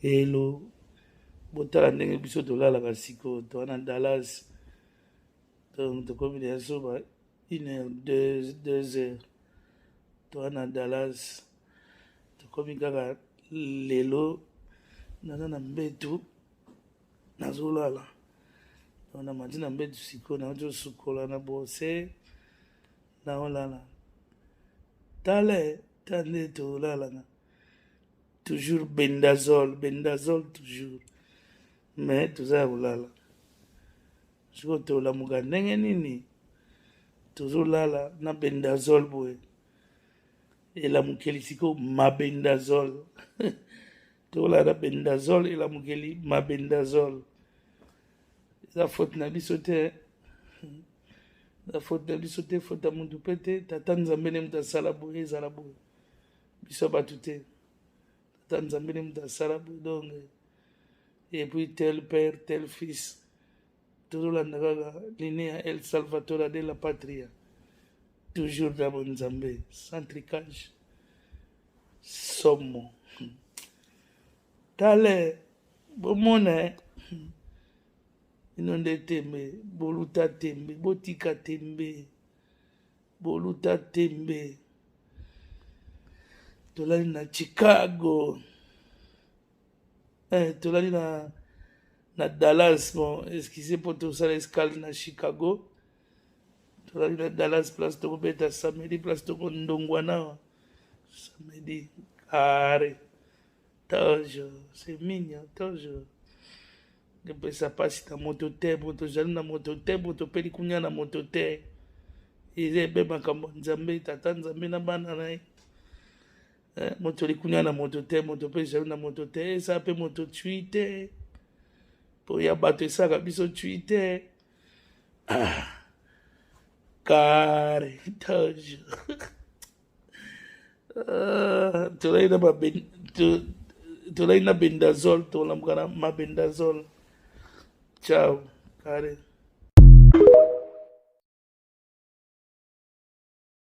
Hello, botala ndenge biso tolalaka sikoyo, toza na Dallas, donc tokomi deja so ba une heure deux, 2 heures. Toza na Dallas, tokomi kaka lelo. Naza na mbetu, nazolala. Donc namati na mbetu sikoyo, nauti osukola na brose, naolala. Tala, ta nde tolalaka toujours bendazole, bendazole toujours, mais toza ya kolala. Sikoyo tolamuka ndenge nini? Tozolala na bendazole boye, elamukeli sikoyo mabendazole. Tolala na bendazole, elamukeli mabendazole. Eza faute na biso te, eza faute na biso te, faute ya motu mpe te. Tata Nzambe nde moto asala boye, ezala boye. Biso bato te, Tata Nzambe nde moto asala boye. Donc et puis tel père, tel fils, tozolanda kaka ligne ya El Salvatore de la Patria, toujours na bonzambe, sans tricage. Somo, tale bomona bino nde tembe, boluta tembe, botika tembe, boluta tembe. Tolali na Chicago, tolali na Dallas. Bon, excuse, mpo tosala escale na Chicago. Tolali na Dallas, place tokobeta samedi, place tokondongwana awa samedi. Carré toujours, c'est mignon toujours. Epesa mpasi na moto te, moto ozali na moto te, moto mpe likunya na moto te. Eza ebe makambo ya Nzambe, Tata Nzambe na bana na ye. Moto likunya na moto te, moto mpe ezali na moto te, eza mpe moto tui te, mpo ya bato esalaka biso tui te. Ah, carré toujours. Ah, tolali na bendazole, tolamuka na mabendazole. Ciao, carré.